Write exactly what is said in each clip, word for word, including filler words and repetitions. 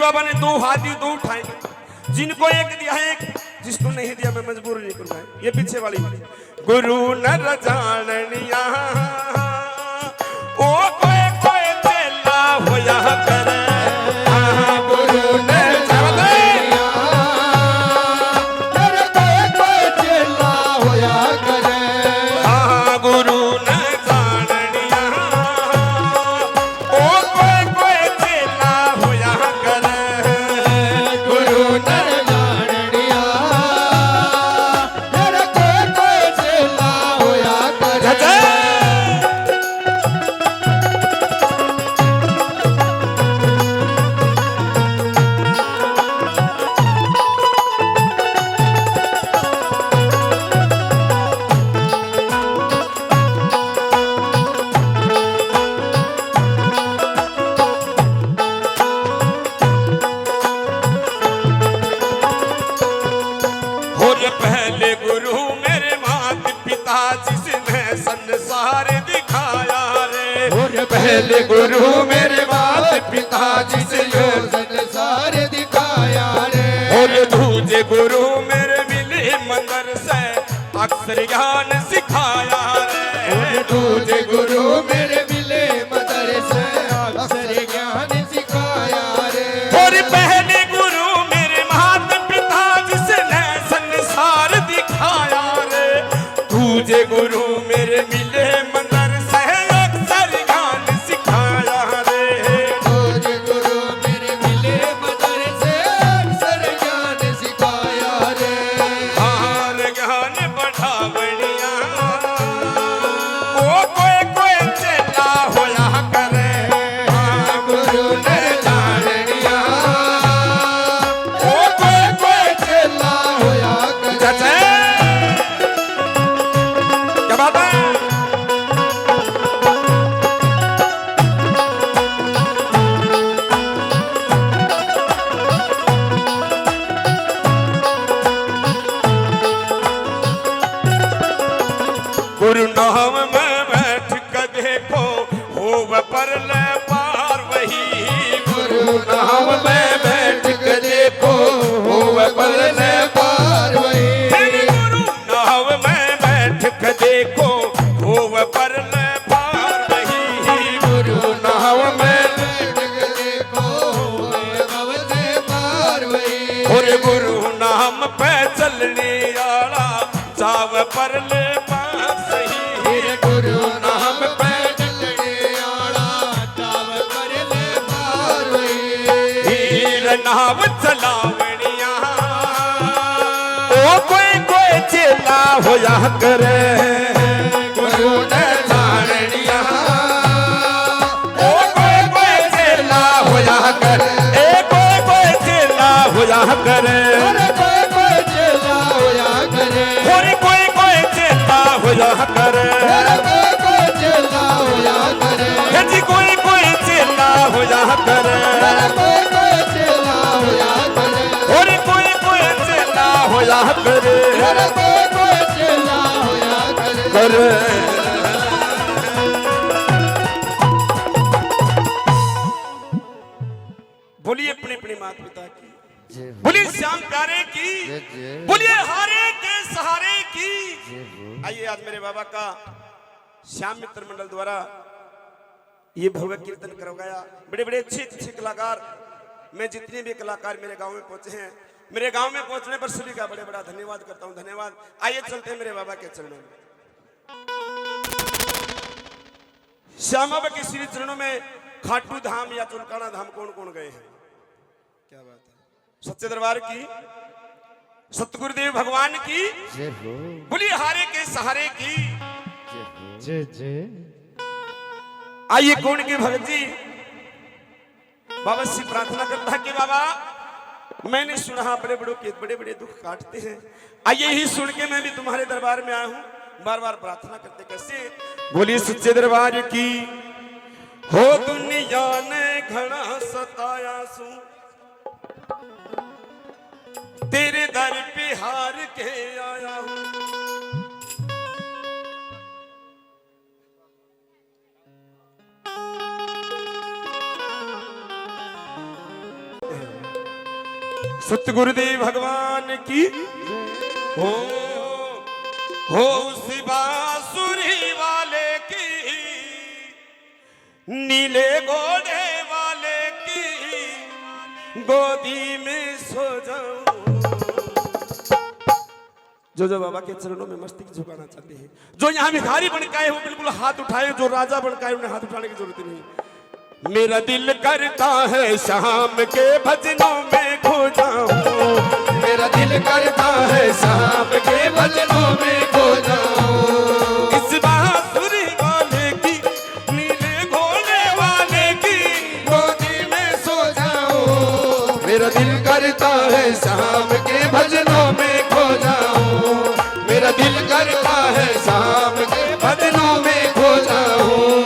बाबा ने दो हाथ दिए, दो उठाए, जिनको एक दिया है, एक, जिसको नहीं दिया मैं मजबूर नहीं करूंगा। ये पीछे वाली, गुरु नर जाननिया, ओ कोई कोई चेला होया करे। हाँ, गुरु नर जाननिया, तेरे कोई कोई चेला होया करे। हाँ, गुरु नर जाननिया, ओ कोई कोई चेला होया करे। गुरु नर जाननिया, मेरा कोई कोई चेला होया करे। जय जय। हो रे पहले गुरु मेरे मात पिता, जिसने संसार दिखाया रे। हो रे पहले गुरु मेरे मात पिता, जिसने संसार दिखाया रे। हो रे दूजे गुरु मेरे मिले मंदिर से, अक्षर ज्ञान सिखाया रे। और दूजे गुरु मेरे मिले मदरसे, अक्षर ज्ञान सिखाया रे। और पहले गुरु मेरे माता पिता, जिसने संसार दिखाया रे। दूजे गुरु मेरे मिले मदरसे, अक्षर ज्ञान सिखाया रे। दूजे गुरु मेरे मिले मदरसे, अक्षर ज्ञान सिखाया रे। हार ज्ञान बढ़ावणिया, ओ कोई कोई चेला होया करे। हाँ, गुरु ने जानणिया, ओ कोई कोई चेला होया करे। चाचा, क्या बात है? गुरु नाम में बैठ के देखो, होव परले पार वही। गुरु नाम में बैठ के देखो, होव परले पार वही। हे गुरु नाम में बैठ के देखो, होव परले पार वही। गुरु नाम में बैठ के देखो, होव परले पार वही। और गुरु नाम पे चलने आला जाव परले पार सही। हीर गुरु नाम पे चलने आला जाव परले पार वही। हीर नाव चलावणिया, ओ कोई कोई चेला होया करे। गुरु ने जानणिया, ओ कोई कोई चेला होया करे, ए कोई कोई चेला होया करे। अरे कोई कोई चेला होया करे। अरे कोई कोई चेला होया करे। अरे कोई कोई चेला होया करे। हे जी कोई कोई चेला होया करे। अरे कोई कोई चेला होया करे। अरे कोई कोई चेला होया करे। अरे कोई कोई चेला होया करे। करे। बोलिए अपने अपने माता पिता की, जय हो। बोलिए श्याम प्यारे की, जय जय। बोलिए हारे के सहारे की, जय हो। आइए, आज मेरे बाबा का श्याम मित्र मंडल द्वारा ये भव्य कीर्तन करवाया। बड़े बड़े अच्छे अच्छे कलाकार, मैं जितने भी कलाकार मेरे गांव में पहुंचे हैं, मेरे गांव में पहुंचने पर सभी का बड़े बड़ा धन्यवाद करता हूं, धन्यवाद। आइए चलते हैं मेरे बाबा के चरणों में। श्यामा बाबा के श्री चरणों में खाटू धाम या चुलकाना धाम कौन कौन गए हैं? क्या बात है। सच्चे दरबार की, सतगुरुदेव भगवान की, जय हो। बोलिए हारे के सहारे की, जय हो। जय जय। आइए कौन के भगत जी बाबा से प्रार्थना करता है कि बाबा, मैंने सुना बड़े बड़ों के बड़े बड़े दुख काटते हैं, आइए यही सुन के मैं भी तुम्हारे दरबार में आया हूँ, बार बार प्रार्थना करते कैसे? बोलिए सच्चे दरबार की। हो दुनिया ने घना सताया सू, तेरे दर पे हार के आया हूँ। सतगुरुदेव भगवान की। हो, हो उस बांसुरी वाले की, नीले घोड़े वाले की गोदी में सो जाऊं। जो जो बाबा के चरणों में मस्तक झुकाना चाहते हैं, जो यहाँ भिखारी बन के आए, वो बिल्कुल हाथ उठाए, जो राजा बन के आए, उन्हें हाथ उठाने की जरूरत नहीं। मेरा दिल करता है शाम के भजनों में खो जाऊं। मेरा दिल करता है शाम के भजनों में खो जाऊं। इस बांसुरी वाले की, नीले घोड़े वाले की गोदी में सो जाऊं। मेरा दिल करता है शाम के भजनों में खो जाऊं। मेरा दिल करता है शाम के भजनों में खो जाऊं।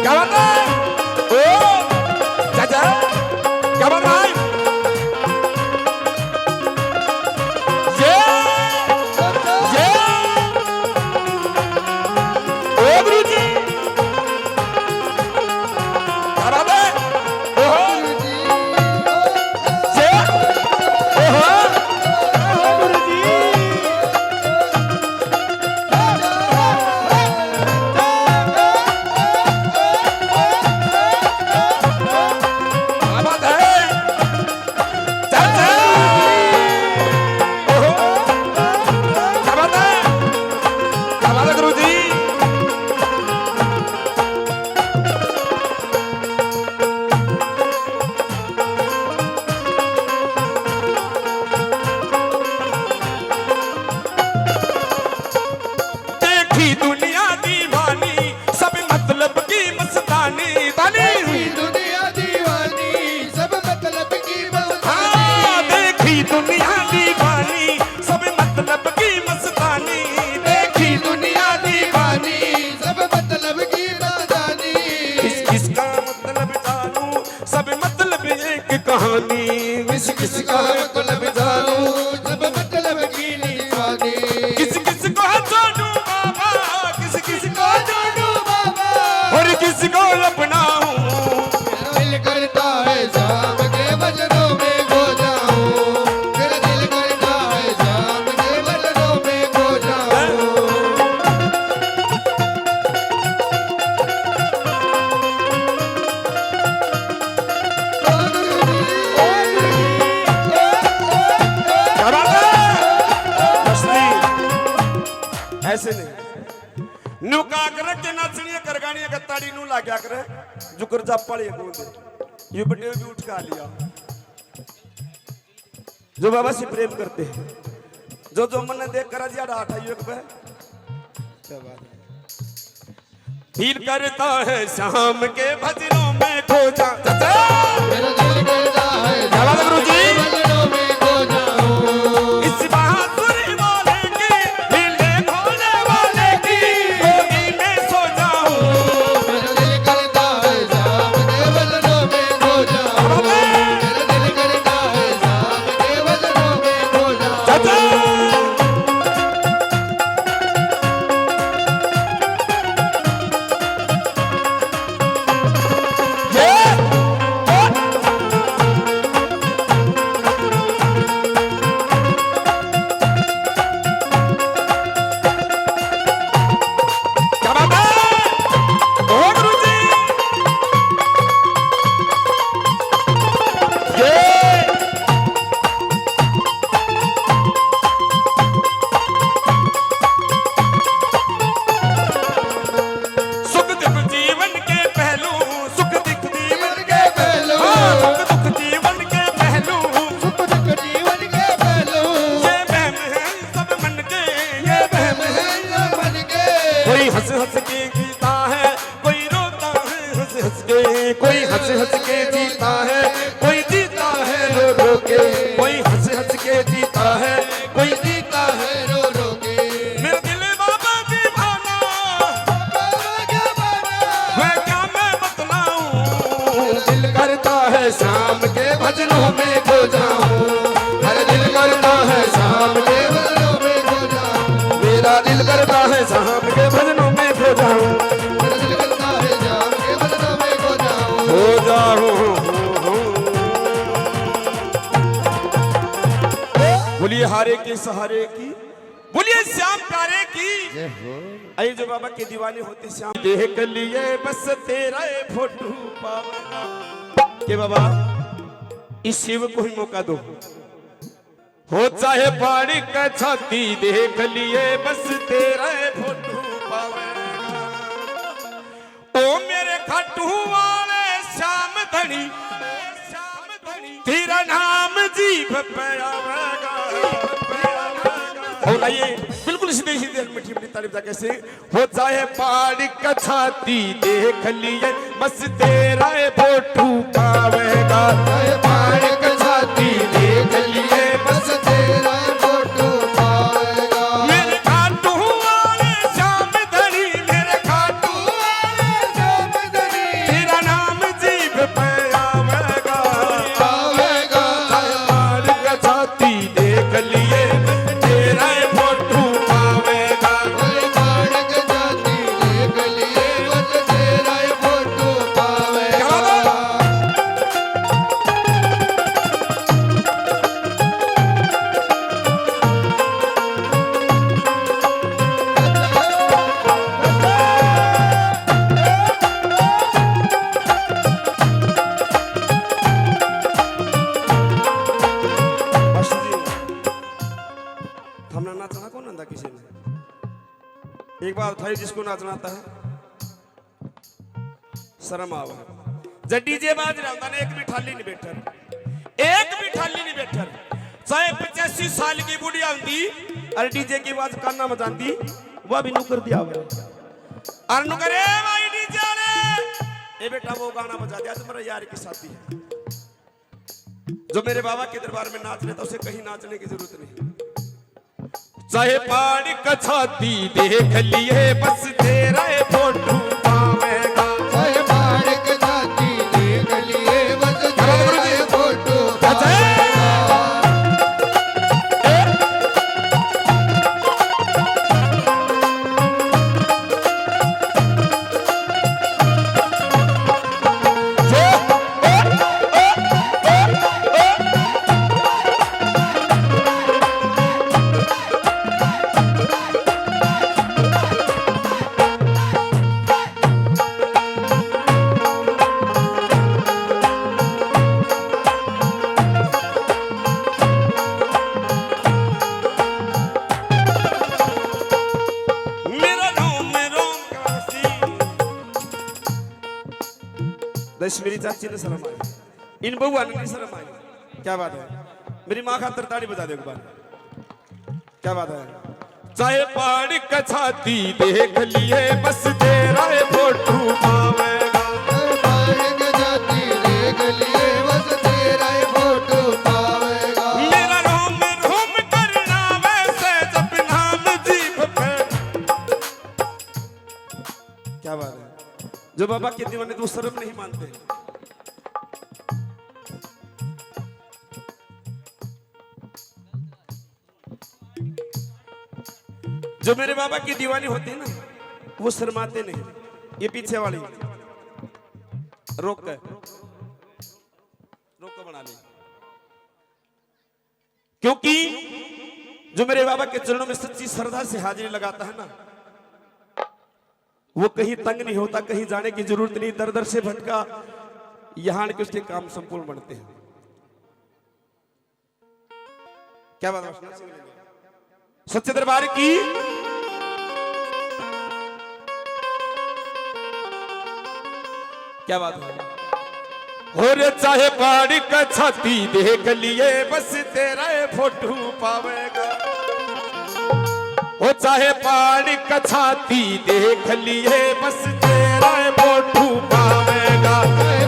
क्या बात है? ओ, चाचा, क्या बात है? ये, ये, ओ गुरु जी। क्या बात है? ओहो। ये। ओहो। क्या बात है? चल, चल। ओहो। क्या बात है? क्या बात है, गुरु जी? देखी दुनिया दीवानी, सब मतलब की मस्तानी। ताली। देखी दुनिया दीवानी, सब मतलब की मस्तानी। हाँ, देखी दुनिया दीवानी, सब मतलब की मस्तानी। देखी दुनिया दीवानी, सब मतलब की मस्तानी। किस किस का मतलब जानूं, सब मतलब एक कहानी। किस किस का मतलब जानूं, सब मतलब की निशानी। किस किस को छोड़ूं बाबा, किस किस को छोड़ूं बाबा, और किस को अपनाऊं। मेरा दिल करता है शाम के भजनों में खो जाऊं। मेरा दिल करता है शाम के भजनों में खो जाऊं। क्या बात है? मस्ती। ऐसे नहीं। न्यू का करे के नाचनिया कर गानिया का ताड़ी न्यू लाग्या करे। जुकर जापाली बोल दे। ये बटे भी उठ का लिया। जो बाबा से प्रेम करते हैं, जो जो मन देख कर जिया डाठ आई एक पे। क्या बात है? दिल करता है शाम के भजनों में खो जा। चाचा! मेरा दिल करता है क्या बात है गुरु जी? भजनों में खो जाऊं। इस बांसुरी वाले की, नीले घोड़े वाले की गोदी में सो जाऊं। मेरा दिल करता है शाम के भजनों में खो जाऊं। मेरा दिल करता है शाम के भजनों में खो जाऊं। चाचा! क्या बात है? ओ गुरु जी। ये। सुख दुख जीवन के पहलू, सुख दुख जीवन के पहलू। हाँ, सुख दुख जीवन के पहलू। सुख दुख जीवन के पहलू। ये वहम है सब मन के, ये वहम है सब मन के। कोई हंस हंस के जीता है, कोई रोता है हंस हंस के। कोई हंस हंस के जीता है, कोई जीता है रो रो के। कोई हंस हंस के जीता है, कोई जीता है रो रो के। मेरा दिल बाबा दीवाना, मैं क्या मैं बतलाऊं। दिल करता है शाम के भजनों में खो जाऊं। हर दिल करता है शाम के भजनों में खो जाऊं। मेरा दिल करता है शाम के भजनों में खो जाऊं। मेरा दिल करता है शाम के भजनों में खो जाऊं। खो जाऊं। के सहारे की, बोलिए श्याम प्यारे की। जय हो। आई जो बाबा के दीवाने होते श्याम देख लिए बस तेरा ये फोटो पावेगा। के बाबा इस सेवक को ही मौका दो। हो चाहे पहाड़ का छाती देख लिए बस तेरा ये फोटो पावेगा। ओ मेरे खाटू वाले श्याम धनी, तेरा नाम जीभ पे आवेगा। और आइए बिल्कुल सीधे सीधे मीठी मीठी ताली बजा के से, हो चाहे पहाड़ का छाती देख लिए बस तेरा ये फोटो पावेगा। चाहे पहाड़ का छाती देख लिए बस तेरा ये फोटो पावेगा। मेरे खाटू वाले श्याम धनी, मेरे खाटू वाले श्याम धनी, तेरा नाम जीभ पे आवेगा। आवेगा। पहाड़ का छाती देख लिए तेरा ये फोटो पावेगा। पहाड़ का छाती देख लिए बस तेरा ये फोटो पावेगा। क्या बात है? थमने नाचना कौन आंदा किसी ने? एक बार उठाइए जिसको नाचना आता है। शर्म आवे। जब डीजे बाज रहा होंदा ना, एक भी ठाली नहीं बैठर, एक भी ठाली नहीं बैठर। चाहे पचासी साल की बुढ़िया होंदी और डीजे की आवाज काना में जांदी, वह भी नुकर दिया हुआ। और नुकर, "ए भाई डीजे वाले, ए बेटा वो गाना बजा दे, आज मेरा यार की शादी है।" जो मेरे बाबा के दरबार में नाच लेता, उसे कहीं नाचने की जरूरत नहीं। चाहे पहाड़ का छाती देख लिए, बस तेरा ये फोटो पावेगा। चाहे पहाड़ का छाती देख लिए, बस तेरा ये फोटो पावेगा। मेरा रोम रोम काशी। दस मेरी चाची ने शर्म आई, इन बहुआ ने नहीं शर्म आई। क्या बात है, मेरी माँ खातर ताली बजा दो एक बार। क्या बात है? चाहे पहाड़ का छाती देख लिए, बस तेरा ये फोटो पावेगा। पहाड़ का छाती देख लिए, बस तेरा ये फोटो पावेगा। मेरा रोम रोम करना वैसे जब नाम जीभ पे। क्या बात है? जो बाबा के दीवाने तो शर्म नहीं मानते। जो मेरे बाबा की दीवानी होती है ना, वो शर्माते नहीं। ये पीछे वाली रोक कर, रोक कर बना ले, क्योंकि जो मेरे बाबा के चरणों में सच्ची श्रद्धा से हाजिरी लगाता है ना, वो कहीं तंग नहीं होता, कहीं जाने की जरूरत नहीं, दर दर से भटका, यहाँ आके उसके काम संपूर्ण बनते हैं। क्या बात है? सच्चे दरबार की क्या बात है? हो रे, चाहे पहाड़ का छाती देख लिए, बस तेरा ये फोटो पावेगा। हो चाहे पहाड़ का छाती देख लिए, बस तेरा ये फोटो पावेगा।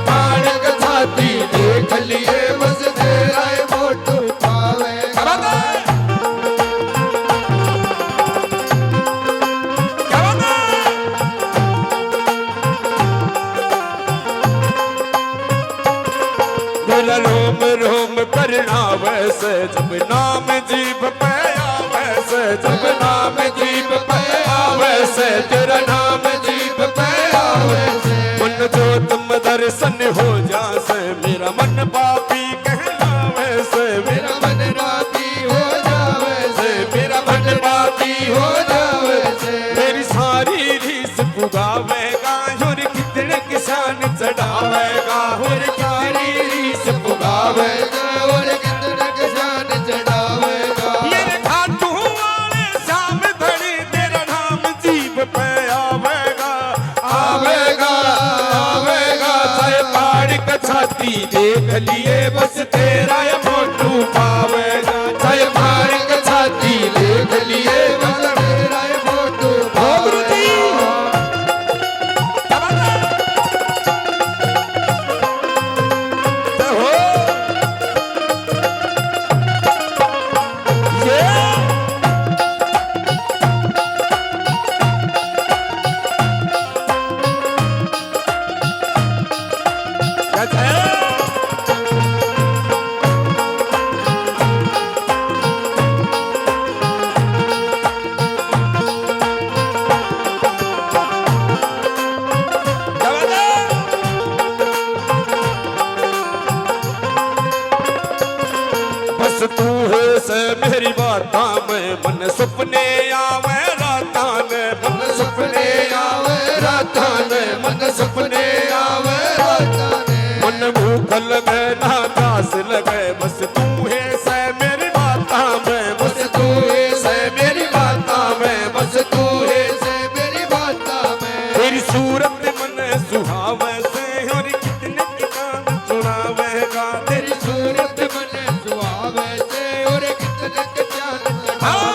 पहाड़ का छाती देख लिए, बस तेरा ये फोटो पावेगा। क्या बात है? क्या बात है? तेरा रोम रोम परणावे से, जब नाम जीभ पे आवे से, जब नाम जीभ पे आवे से, तेरा नाम जीभ पे आवे से। मन जोत में दर्शन हो जा से, मेरा मन पापी कहलावे से, मेरा मन पापी हो जावे गावेगा और कितने किसान चढ़ावेगा और कितनी रीस पुगावेगा और कितने किसान चढ़ावेगा। मेरे खाटू वाले श्याम धनी तेरा नाम जीभ पे आवेगा, आवेगा, आवेगा। चाहे पहाड़ का छाती देख लिए बस तेरा ये फोटो पावेगा। चाहे पहाड़ का छाती देख लिए बस तेरा ये फोटो पावेगा। बस तू है से मेरी बातां में, मन सुपने आवे रातां में, मन सुपने आवे रातां में, मन सुपने आवे रातां में। मन भूख लगे ना प्यास लगे, बस तू है से मेरी बातां में, बस तू है से मेरी बातां में, बस तू है से मेरी बातां में। तेरी सूरत मन सुहावे से और कितने किसान चुनावेगा। तेरी सूरत मन सुहावे से और कितने किसान चुनावेगा। हाँ,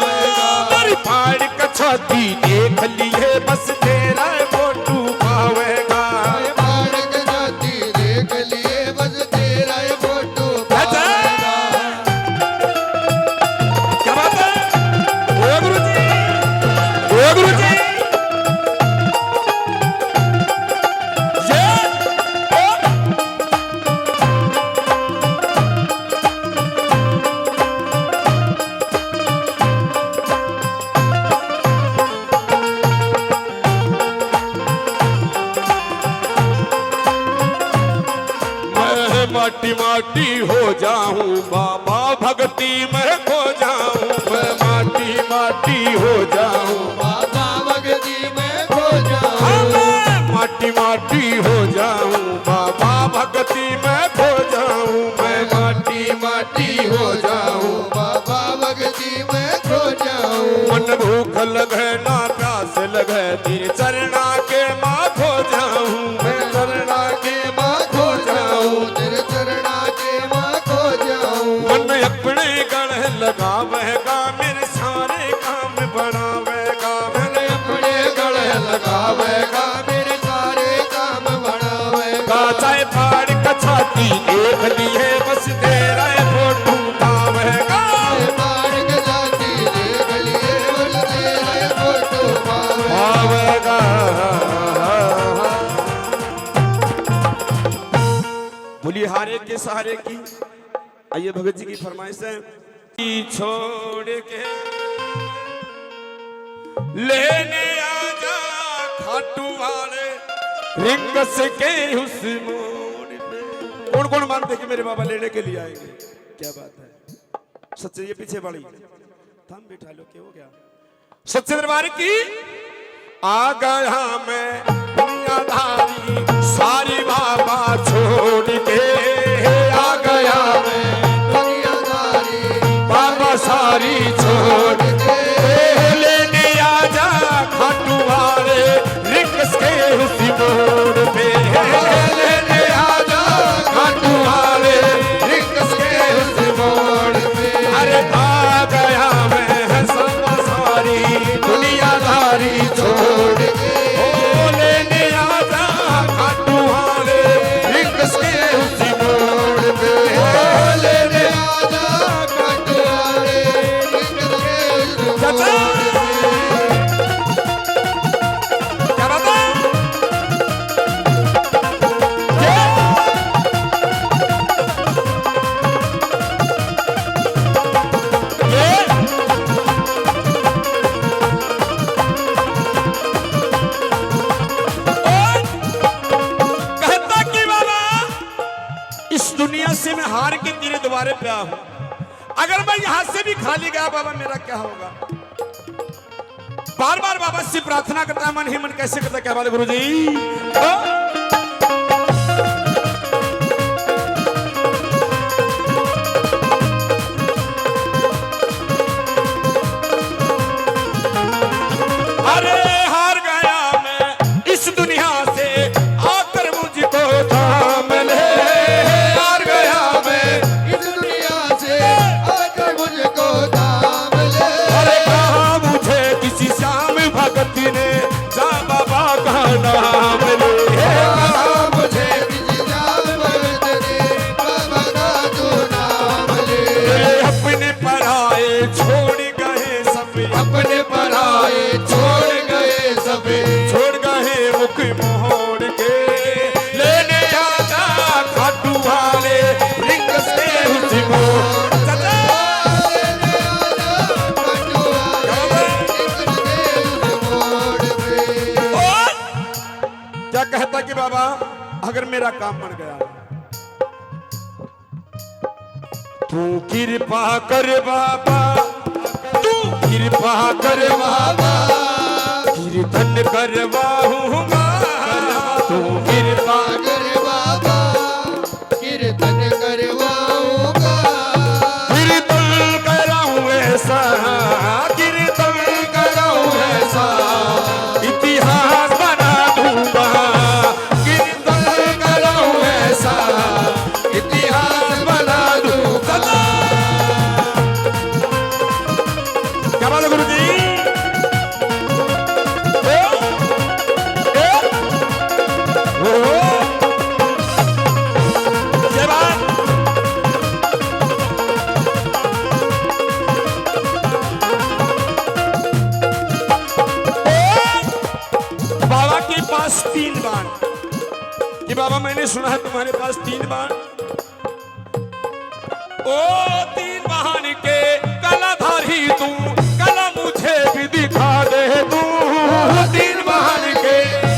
मेरी पहाड़ का छाती देख लिए बस तेरा फोटो पावेगा। पहाड़ का छाती देख लिए बस तेरा फोटो पावेगा। क्या बात है? ओ गुरु जी, ओ गुरु जी। ये, ओ। मैं माटी माटी हो जाऊं, बाबा भक्ति में खो जाऊं। मैं माटी माटी हो जाऊं, बाबा भक्ति में खो जाऊं। हाँ, मैं माटी माटी हो जाऊं, बाबा भक्ति में खो जाऊं। मैं माटी माटी हो जाऊं, बाबा भक्ति में खो जाऊं। मन भूख लगे ना प्यास लगे, तेरे चरणा के माँ खो जाऊं। मैं चरणा के माँ खो जाऊं, तेरे चरणा के माँ खो जाऊं। मन अपने गले लगावेगा, मेरे सारे काम बनावेगा। मन अपने गले लगावेगा, मेरे सारे काम बनावेगा। चाहे पहाड़ का छाती देख लिए बस तेरा ये फोटो पावेगा। चाहे पहाड़ का छाती देख लिए बस तेरा ये फोटो पावेगा। पावेगा। बोलिए हारे के सहारे की। आइए भगत जी की फरमाइश है। छोड़ के लेने आजा खाटू वाले रिंगस के उस मोड़ पे। कौन कौन मानते कि मेरे बाबा लेने के लिए आएंगे? क्या बात है, सच्चे। ये पीछे वाली थम बिठा लो, क्या हो गया? सच्चे दरबार की। आ गया मैं दुनियादारी सारी बाबा छोड़ के, आ गया मैं दुनियादारी बाबा सारी छोड़ के। लेने आजा खाटू वाले रिंगस के उसी मोड़ पे। लेने आजा खाटू वाले रिंगस के उसी मोड़ पे। अरे आ गया मैं सारी दुनियादारी छोड़ के। ओ लेने आजा खाटू वाले रिंगस के उसी मोड़ पे। ओ लेने आजा खाटू वाले रिंगस के उसी मोड़ पे। क्या बात है? ये, ये। कहता कि बाबा, इस दुनिया से मैं हार के तेरे द्वारे पे आया हूं, अगर मैं यहां से भी खाली गया बाबा, मेरा क्या होगा? बार बार बाबा से प्रार्थना करता है, मन ही मन कैसे करता है, क्या बात है गुरु जी? ओ! अरे हार गया मैं इस दुनिया से, आकर मुझको थाम ले। हार गया मैं इस दुनिया से, आकर मुझको थाम ले। अरे कहाँ मुझे किसी श्याम भगत ने, जा बाबा का नाम ले। कहाँ मुझे किसी श्याम भगत ने, बाबा का तू नाम ले। अपने पराए छोड़ गए सब, अपने पराए छोड़ गए सब, छोड़ गए मुख मोड़ के। लेने आजा खाटू वाले रिंग से उस मोड़। चाचा। और क्या कहता कि बाबा, अगर मेरा काम बन गया, तू कृपा कर बाबा, तू कृपा कर बाबा, कीर्तन करवाऊंगा। तू कृपा कर बाबा, कीर्तन करवाऊंगा। कीर्तन कराऊं ऐसा, कीर्तन कराऊं ऐसा, इतिहास बना दूंगा। कीर्तन कराऊं ऐसा, इतिहास बना दूंगा। क्या बात है गुरु जी? ओ, ओ, ओ, जय बात। ओ, बाबा के पास तीन बाण। कि बाबा, मैंने सुना है तुम्हारे पास तीन बाण। ओ तीन बाण के कलाधारी तू, कला मुझे भी दिखा दे तू। तीन बाण के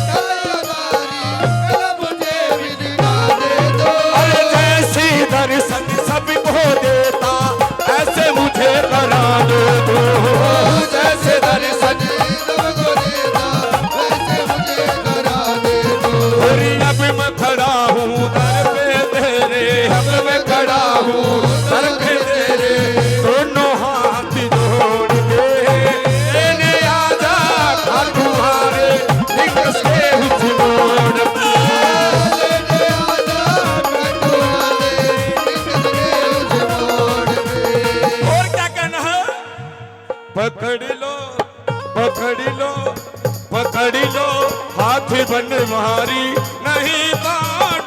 कलाधारी, कला मुझे भी दिखा दे तू। अरे जैसे दर्शन सबको देता, ऐसे मुझे करा दे तू। जैसे दर्शन सबको देता, वैसे मुझे करा दे तू। अरे अब मैं खड़ा हूँ दर पे तेरे, अब मैं खड़ा हूँ दर पे तेरे, दोनों हाथ जोड़ के। लेने आजा खाटू वाले रिंग से उस मोड़ पे। लेने आजा खाटू वाले रिंग से उस मोड़ पे। और क्या कहना है? पकड़ लो, पकड़ लो, पकड़ लो हाथ बनवारी, नहीं तो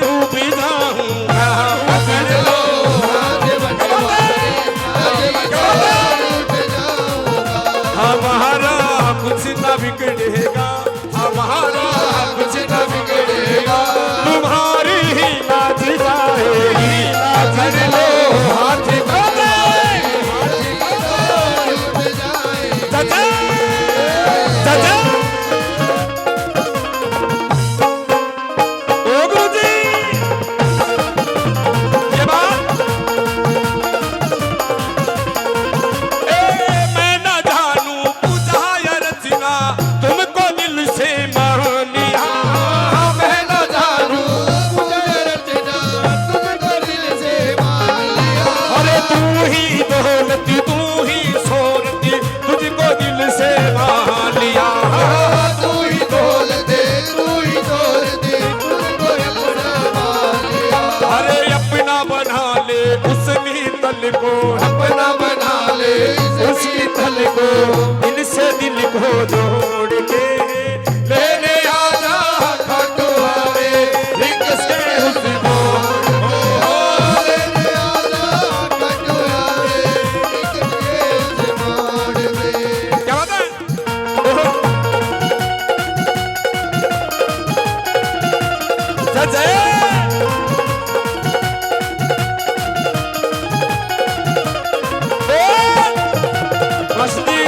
डूब जाऊंगा। पकड़ लो हाथ बनवारी, नहीं तो डूब जाऊंगा। हमारा कुछ ना बिगड़ेगा, हमारा कुछ ना बिगड़ेगा, तुम्हारी ही नाच जाएगी। पकड़ लो हाथ बनवारी, चाचा, चाचा। ओ गुरु जी, ये बात। ए, मैं ना जानू पूजा या रचना, तुमको दिल से मान लिया। मैं ना जानू पूजा या रचना, तुमको दिल से मान लिया। अरे तू ही दौलत, तू ही शोहरत, तुझको दिल से मान लिया। तू ही दौलत, तू ही शोहरत, तुझको दिल से मान लिया। अरे अपना बना ले उस मित्तल को, अपना बना ले उस मित्तल को, दिल से दिल को जोड़ के। लेने आजा खाटू वाले रिंग से उस मोड़। ओ, लेने आजा खाटू वाले रिंग से उस मोड़ पे। क्या बात है? जय जय। ओ, मस्ती।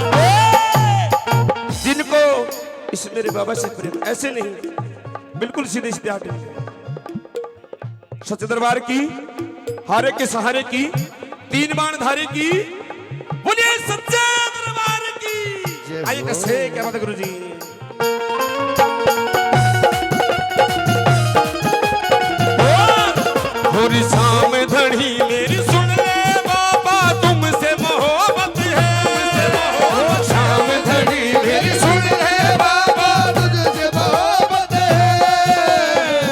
ओ, जिनको इस मेरे बाबा से प्रेम, ऐसे नहीं, बिल्कुल सीधे सीधे आके। सच्चे दरबार की, हारे के सहारे की, तीन बाण धारे की, बोलिए सच्चे दरबार की। ऐसे, क्या बात है गुरु जी। और शाम धनी मेरी सुन ले बाबा, तुमसे मोहब्बत है। शाम धनी मेरी सुन ले बाबा, तुझसे मोहब्बत है।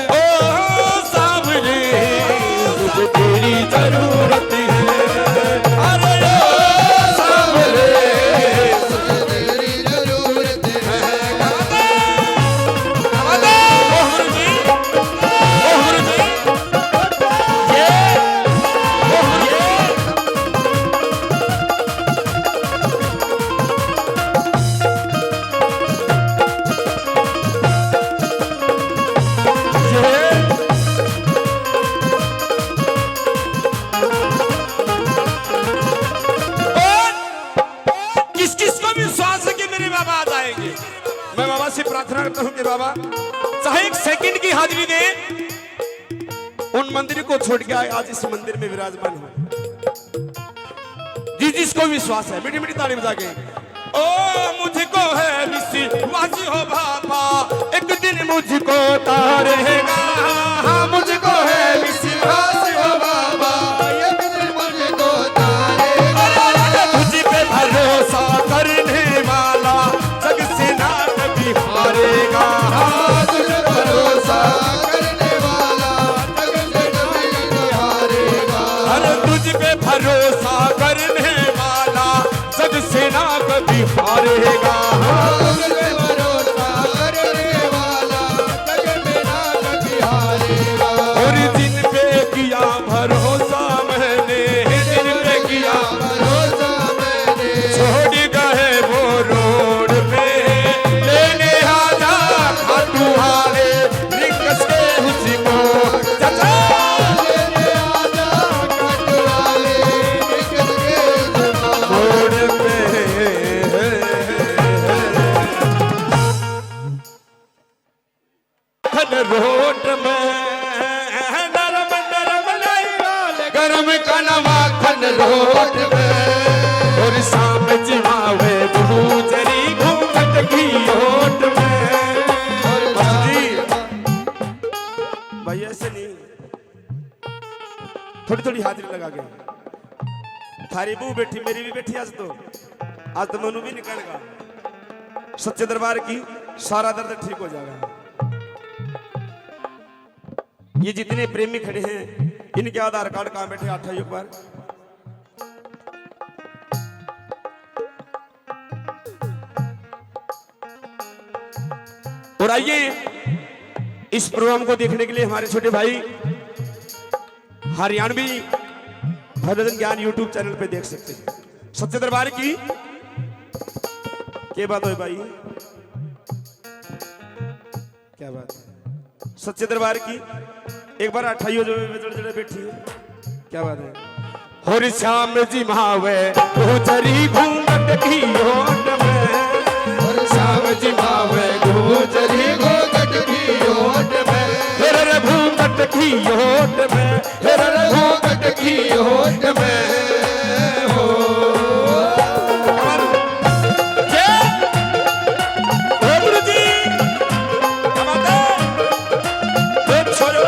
ओ सावरे, तुझे तेरी जरूरत है। अरे ओ सावरे, तुझे तेरी जरूरत है। किस किस को विश्वास है कि मेरे बाबा आ जाएंगे? मैं बाबा से प्रार्थना करता हूँ कि बाबा चाहे एक सेकंड की हाजिरी दे, उन मंदिर को छोड़ के आए, आज इस मंदिर में विराजमान हो। जिस जिसको विश्वास है, मीठी मीठी ताली बजा के। ओ मुझको है विश्वास हो बाबा, एक दिन मुझको तारेगा। हाँ, मुझको है विश्वास हो बाबा, एक दिन मुझको तारेगा। अरे, अरे, तुझ पे भरोसा करने वाला जग से ना कभी हारेगा। हाँ, तुझ पे भरोसा करने वाला जग से कभी ना हारेगा। अरे, तुझ पे भरोसा करने वाला जग से ना कभी हारेगा। हाँ, तुझ पे भरोसा करने वाला जग से ना कभी हारेगा। और जिन पे किया भरोसा मैंने, जिन पे किया भरोसा मैंने, छोड़ गए वो रोड पे। लेने आजा खाटू वाले, रिंकस के उसी मोड़। चाचा। लेने आजा खाटू वाले, रिंकस के उसी मोड़ पे। खन रोट में नरम नरम लाई लाल गरम कन माखन रोट में। और शाम जिमावे भूजरी घूंघट की ओट में। और शाम जी, भाई ऐसे नहीं, थोड़ी थोड़ी हाजिरी लगा के। थारी बहू बैठी, मेरी भी बैठी आज तो। आज तो मनु भी निकल गया। सच्चे दरबार की सारा दर्द ठीक हो जाएगा। ये जितने प्रेमी खड़े हैं, इनके आधार कार्ड कहाँ बैठे, हाथ उठाइए एक बार। और आइए, इस प्रोग्राम को देखने के लिए हमारे छोटे भाई हरियाणवी भजन ज्ञान YouTube चैनल पे देख सकते हैं। सच्चे दरबार की क्या बात है भाई, क्या बात है। सच्चे दरबार की एक बार अठाई हो जो जड़े जड़े बैठी है, क्या बात है। और शाम जिमावे भूजरी घूंघट की ओट में। और शाम जिमावे भूजरी घूंघट की ओट में। फिर रे घूंघट की ओट में, फिर रे घूंघट की ओट में। हो। जय। ओ गुरु जी। क्या बात है? ओ छोरो।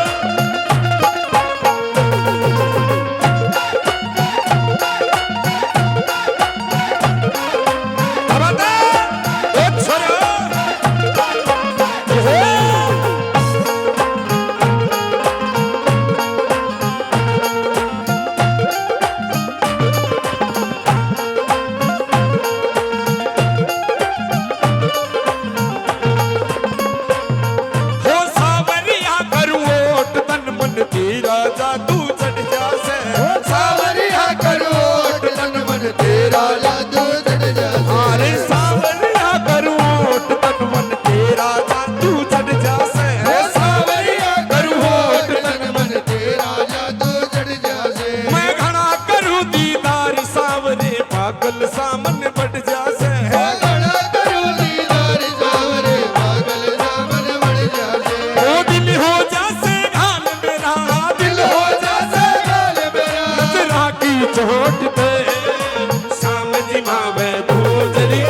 हो सावरिया करूं ओट तन मन तेरा जादू चढ़ जा से। हो सावरिया करूं ओट तन मन तेरा जादू चढ़ जा से। अरे सावरिया करूं ओट तन मन तेरा जादू चढ़ जा से। हो सावरिया करूं ओट तन मन तेरा जादू चढ़ जा से। मैं घना करूं दीदार सावरे पागल सामन बढ़ जा से। ओ घना करूं दीदार सावरे पागल सामन बढ़ जा से। ओ दिल हो जा से घाल मेरा, दिल हो जा से घाल मेरा। नजरा की चोट पे साम जिमावे भूजरी।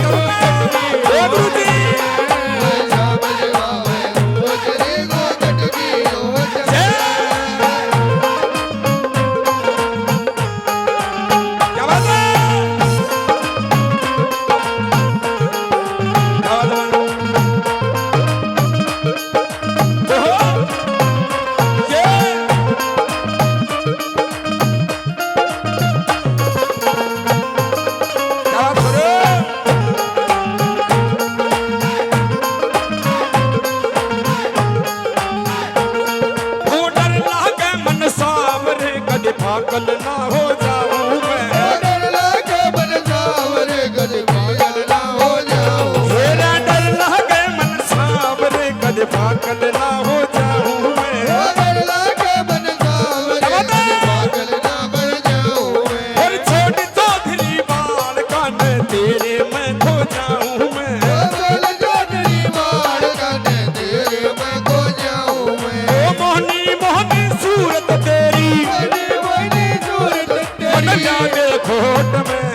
तेरे में खो जाऊं मैं। ओ बोल जोड़ी मार कने तेरे में खो जाऊं मैं। ओ मोहनी मोहनी सूरत तेरी। मोहनी मोहनी सूरत तेरी। मन जाने खोट में।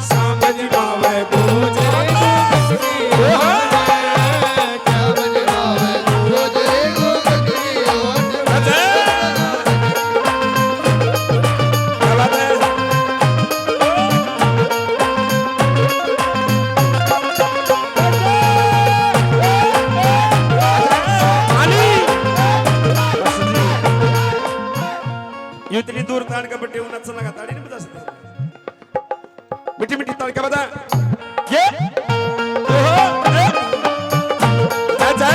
समझ पावे बूझ। ओ हाँ। समझ पावे बूझ। अजय। क्या बात है? ये इतनी दूर तान का बट्टे उन्नत से लगा ताड़ी नहीं बजा सकते। मीठी मीठी ताल क्या बजा? ये। ओहो, ए। चाचा।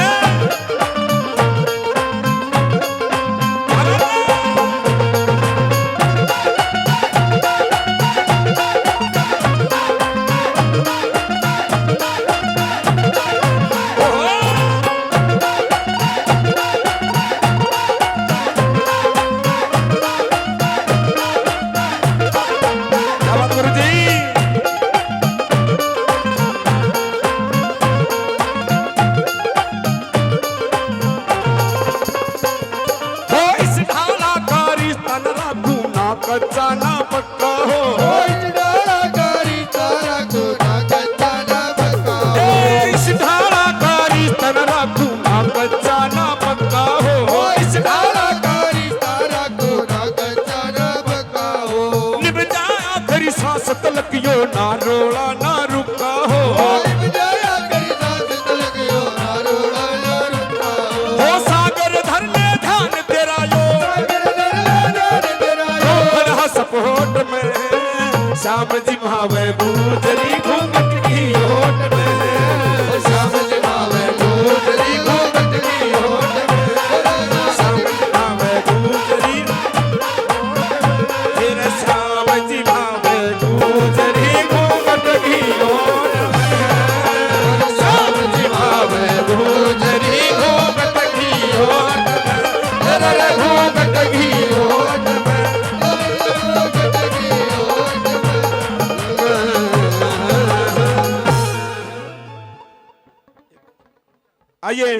हो इस ढाला का रिश्ता न रखूं, ना कच्चा ना पक्का हो। हो इस ढाला का रिश्ता रखूं, ना कच्चा ना पक्का हो। ए, इस ढाला का रिश्ता न रखूं, ना कच्चा ना पक्का हो। हो इस ढाला का रिश्ता रखूं, ना कच्चा ना पक्का हो। निभ जाए आखिरी सांस तलक यो ना रोला ना रुका हो। निभ जाए आखिरी सांस तलक यो ना रोला ना रुका हो। हो सागर धर ले ध्यान तेरा यो। सागर धर ले ध्यान तेरा यो। हो खड़ा सपोर्ट में श्याम जी भावे गुजरी घूंघट की ओट में। श्याम जी भावे गुजरी घूंघट की ओट में। श्याम जी भावे गुजरी। तेरे श्याम जी भावे गुजरी घूंघट की ओट में। श्याम जी भावे गुजरी घूंघट की ओट में। तेरे घूंघट की ओट में। आइए,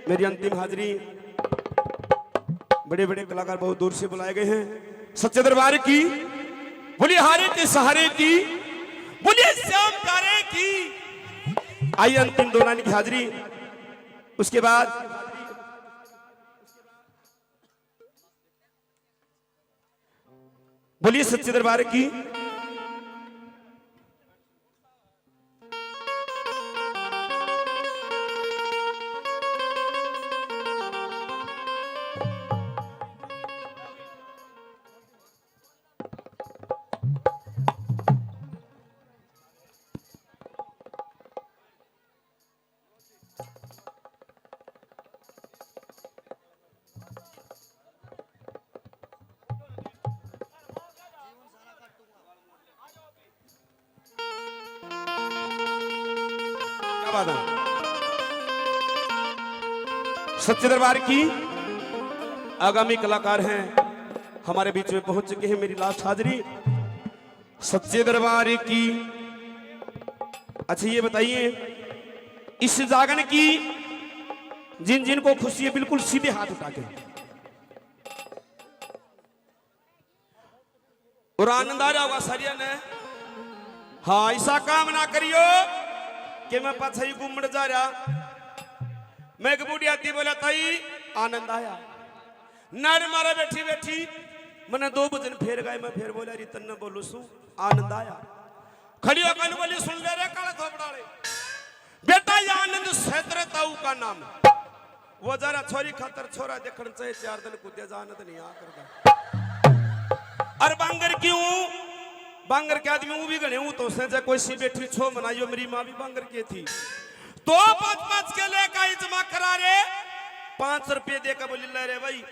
मेरी अंतिम हाजिरी। बड़े बड़े कलाकार बहुत दूर से बुलाए गए हैं। सच्चे दरबार की बोलिए, हारे के सहारे की बोलिए, श्याम प्यारे की। आइए, अंतिम दो लाइन की हाजिरी, उसके बाद बोलिए सच्चे दरबार की। क्या बात है। सच्चे दरबार की आगामी कलाकार हैं हमारे बीच में पहुंच चुके हैं। मेरी लास्ट हाजिरी सच्चे दरबार की। अच्छा, ये बताइए, इस जागरण की जिन जिन को खुशी है, बिल्कुल सीधे हाथ उठा के। और आनंद आ रहा होगा सारिया ने। हाँ, ऐसा काम ना करियो कि मैं पाछा ही घूमड़ जा रहा। मैं एक बूढ़ी आती बोला, ताई, आनंद आया। नाड़ मारे बैठी बैठी, मने दो भजन फेर गए। मैं फेर बोला, री तन्ने बोलू सू, आनंद आया। खड़ी होकर बोली, सुन ले रे काले थोपड़ाले, बेटा, ये आनंद सैतरे ताऊ का नाम। वो जरा छोरी खातर छोरा देखण चाहे, चार दिन कूदे जा, आनंद नहीं आ करदा। और बांगर क्यों? बांगर के आदमी ऊ भी घणे ऊ तो से, जे कोई सी बैठी छो मनाइयो, मेरी माँ भी बांगर के थी। तो पाँच पाँच के लेकर आई जमा करा रे, पाँच रुपये देकर बोली, ले रे भाई,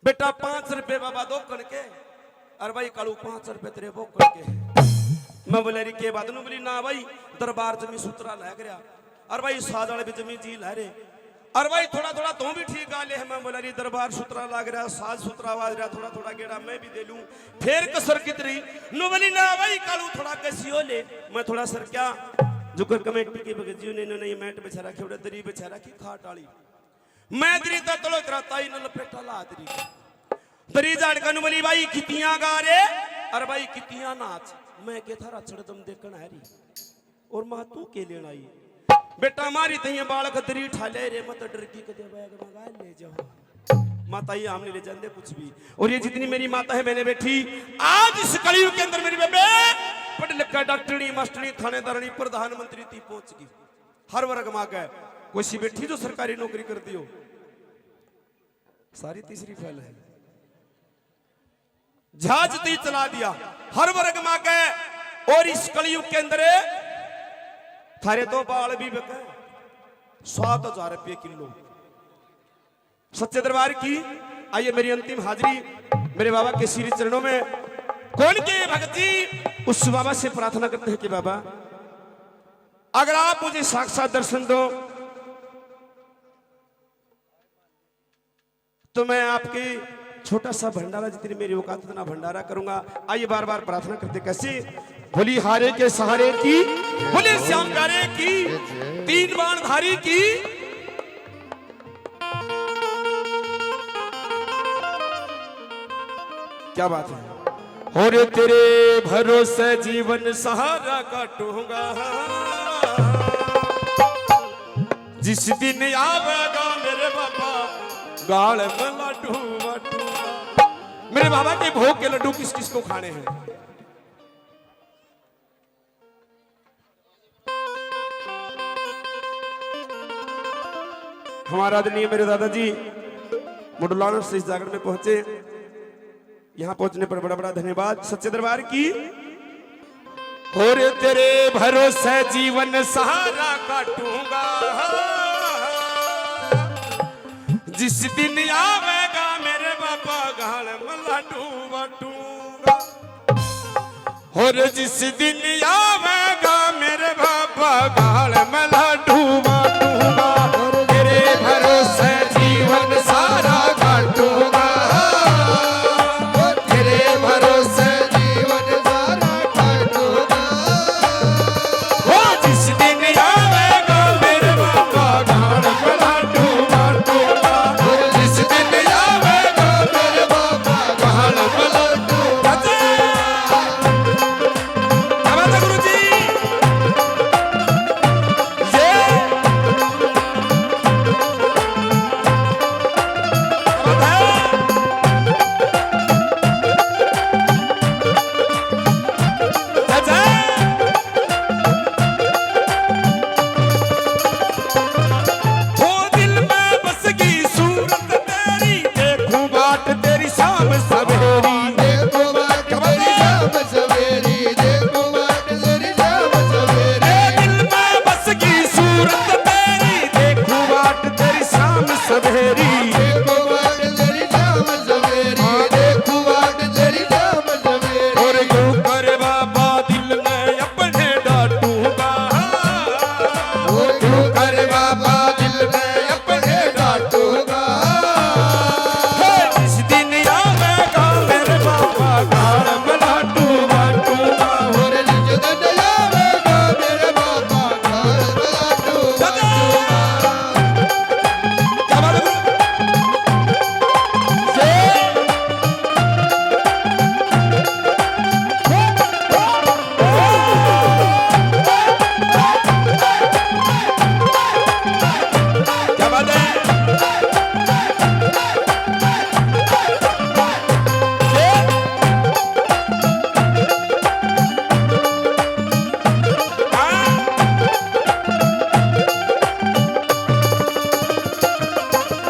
बेटा, पाँच रुपये बाबा दो कण के। अरे भाई कालू, पाँच रुपये तेरे वो कण के। मैं बोले, री के बात नू? बोली, ना भाई, दरबार जमी सुतरा लग रहा। अरे भाई, साजल भी जमी जी लहरे। और भाई, थोड़ा थोड़ा तू भी ठीक गा ले। मैं बोला, री दरबार सुथरा लाग रहा, साज सुथरा आवाज रहा, थोड़ा थोड़ा गेड़ा मैं भी दे लूं। फिर कसर कितरी, नु बोली, ना भाई कालू, थोड़ा कसियो ले, मैं थोड़ा सर क्या, जुकर कमेटी की भगत जी ने इन्होंने ये मैट बिछा रखी, उड़े दरी बिछा रखी, खाट आली। मैं दरी ता तलो तेरा ताई न लपेटा ला दरी। दरी झाड़ का नु बोली, भाई कितियां गा रे, और भाई कितियां नाच। मैं के थारा छड़दम देखण है री। और माँ तू के लेना आई? बेटा, मारी तैया बालक दरी ठा ले रे, मैं तो डर की कदे बैग मंगा ले जाओ। माता, ये हम नहीं ले जाते कुछ भी। और ये जितनी मेरी माता है, मैंने बैठी, आज इस कलयुग के अंदर मेरी बेबे पढ़ लिखा डॉक्टरनी, मास्टरनी, थानेदारनी, प्रधानमंत्री ती पहुंच गई। हर वर्ग में आगे कोई सी बैठी जो सरकारी नौकरी कर दियो, सारी तीसरी फेल है। जहाज ती चला दिया, हर वर्ग में आगे। और इस कलयुग के अंदर थारे तो बाल भी बिके सात हजार रुपये किलो। सच्चे दरबार की आइए, मेरी अंतिम हाजिरी मेरे बाबा के श्री चरणों में। कौन के भगत जी उस बाबा से प्रार्थना करते हैं कि बाबा, अगर आप मुझे साक्षात दर्शन दो, तो मैं आपके छोटा सा भंडारा, जितनी मेरी औकात, इतना भंडारा करूंगा। आइए, बार बार प्रार्थना करते, कैसे? बोली हारे के सहारे की, बोले श्याम प्यारे की, तीन बाण धारी की। क्या बात है? और तेरे भरोसे जीवन सहारा काटूंगा। जिस दिन आवेगा मेरे बाबा, गाल में लाडू बाटूंगा। मेरे बाबा के भोग के लड्डू किस किस को खाने हैं? हमारा आदरणीय मेरे दादाजी मुंडलाना से इस जागरण में पहुंचे। यहाँ पहुंचने पर बड़ा बड़ा धन्यवाद सच्चे दरबार की। और तेरे भरोसे जीवन सहारा काटूंगा। जिस दिन आवेगा मेरे बाबा, गाल में लाडू बाटूंगा। और जिस दिन आवेगा मेरे बाबा, गाल में लाडू बाटूंगा। तेरे भरोसे जीवन सारा काटूंगा। तेरे भरोसे जीवन सारा काटूंगा। ओ जिस दिन आवेगा मेरे बाबा, गाल में लाडू बाटूंगा। ओ जिस दिन आवेगा मेरे बाबा, गाल में लाडू बाटूंगा। क्या बात है गुरु जी? ये बात है। चाचा। ओ दिल में बस गई सूरत तेरी, देखूं बाट तेरी शाम सवेरी। देखूं बाट तेरी शाम सवेरी, देखूं बाट तेरी शाम सवेरी। ए दिल में बस गई सूरत तेरी, देखूं बाट तेरी शाम सवेरी। देखूं बाट तेरी शाम सवेरी, देखूं बाट तेरी शाम सवेरी। और यूं कर बाबा दिल में अपने डांटूंगा। ओ क्यों कर बाबा दिल में अपने डांटूंगा। हे जिस दिन आवेगा मेरे बाबा, गाल में लाडू बाटूंगा। और जिस दिन आवेगा मेरे बाबा, गाल में लाडू बाटूंगा। क्या बात है? ये क्या बात है? ये? हाँ?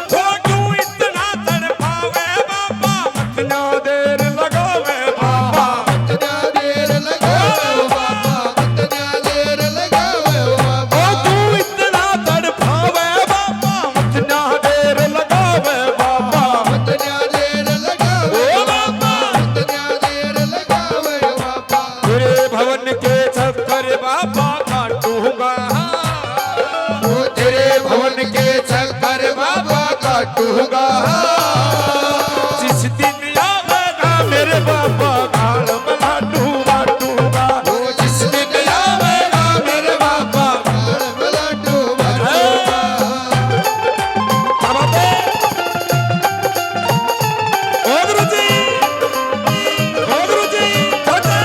ओ क्यों इतना तड़पावे बाबा, मतना देर लगावे बाबा। मतना देर लगावे बाबा, मतना देर लगावे बाबा। ओ तू इतना तड़पावे बाबा, मतना देर लगावे बाबा। मतना देर लगावे बाबा, मतना देर लगावे बाबा। तेरे भवन के चक्कर बाबा काटूंगा। ओ तेरे भवन के चक्कर बांटूंगा। जिस दिन आवेगा मेरे बाबा, गाल में लाडू बांटूंगा। ओ, जिस दिन आवेगा मेरे बाबा, गाल में लाडू बांटूंगा। क्या बात है? ओ गुरु जी, ओ गुरु जी, जय जय।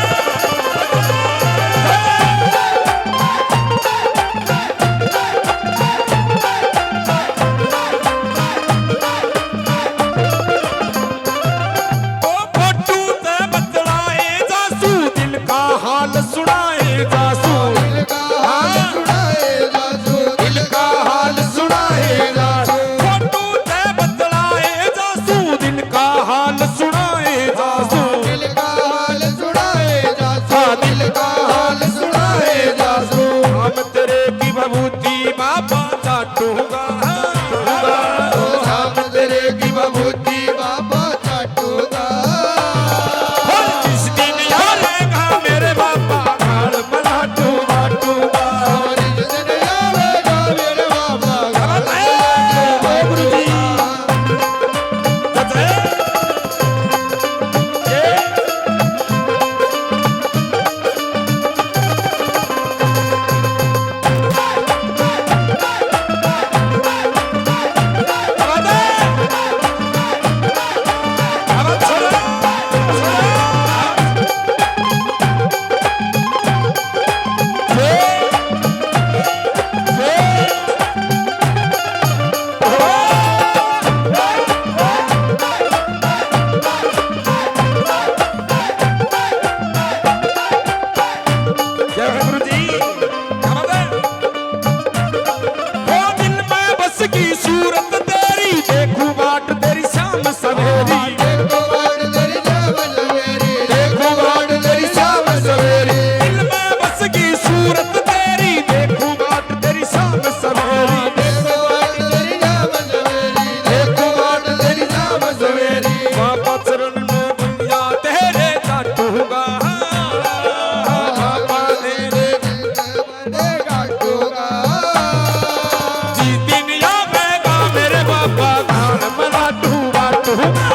ओ फोटू ते बतलाए जासू, दिल का हाल सुनाए जासू। दिल का हाल हाँ। सुनाए जासू। दिल का हाल सुनाए जासू। फोटू ते बतलाए जासू, दिल का हाल सुनाए जासू। दिल का हाल सुनाए जासू। हाँ, दिल का हाल सुनाए जासू। हम तेरे की भभूति बाबा चाटूंगा। ओ धाम तेरे की भभूति बाबा चाटूंगा। ओ जिस दिन आवेगा मेरे बाबा, गाल में लाडू बांटूंगा। ओ जिस दिन आवेगा मेरे बाबा, गाल में लाडू बांटूंगा। जय हो गुरु जी। क्या बात है? ओ दिल में बस की सूरत तेरी, देखूं बाट तेरी शाम सवेरी। देखूं बाट तेरी शाम सवेरी। देखूं बाट तेरी शाम सवेरी। दिल में बस की सूरत तेरी, देखूं बाट तेरी शाम सवेरी। देखूं बाट तेरी शाम सवेरी। देखूं बाट तेरी शाम सवेरी। बाबा चरण में भैया तेरे चाटूंगा। बाबा तेरे जी दिन आवेगा मेरे बाबा, गाल में लाडू बांटूंगा।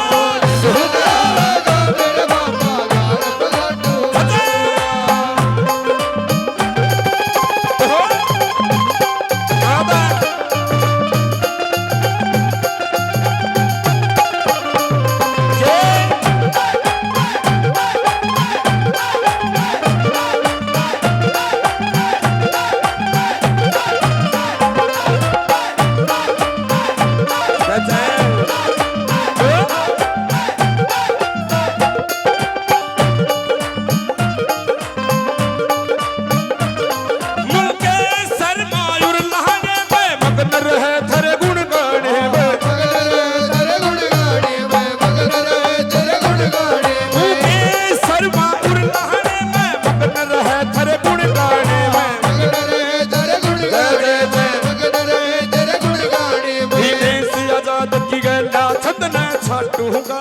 मुकेश शर्मा उर लहंगे में मगन रहे थारे गुण गाने में। मगन रहे थारे गुण गाने में, मगन रहे थारे गुण गाने में। मुकेश शर्मा उर लहंगे में मगन रहे थारे गुण गाने में। मगन रहे थारे गुण गाने में, मगन रहे थारे गुण गाने में। विदेश आजाद की गैला छंद ने छाटूंगा।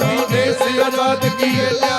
विदेश आजाद की गैला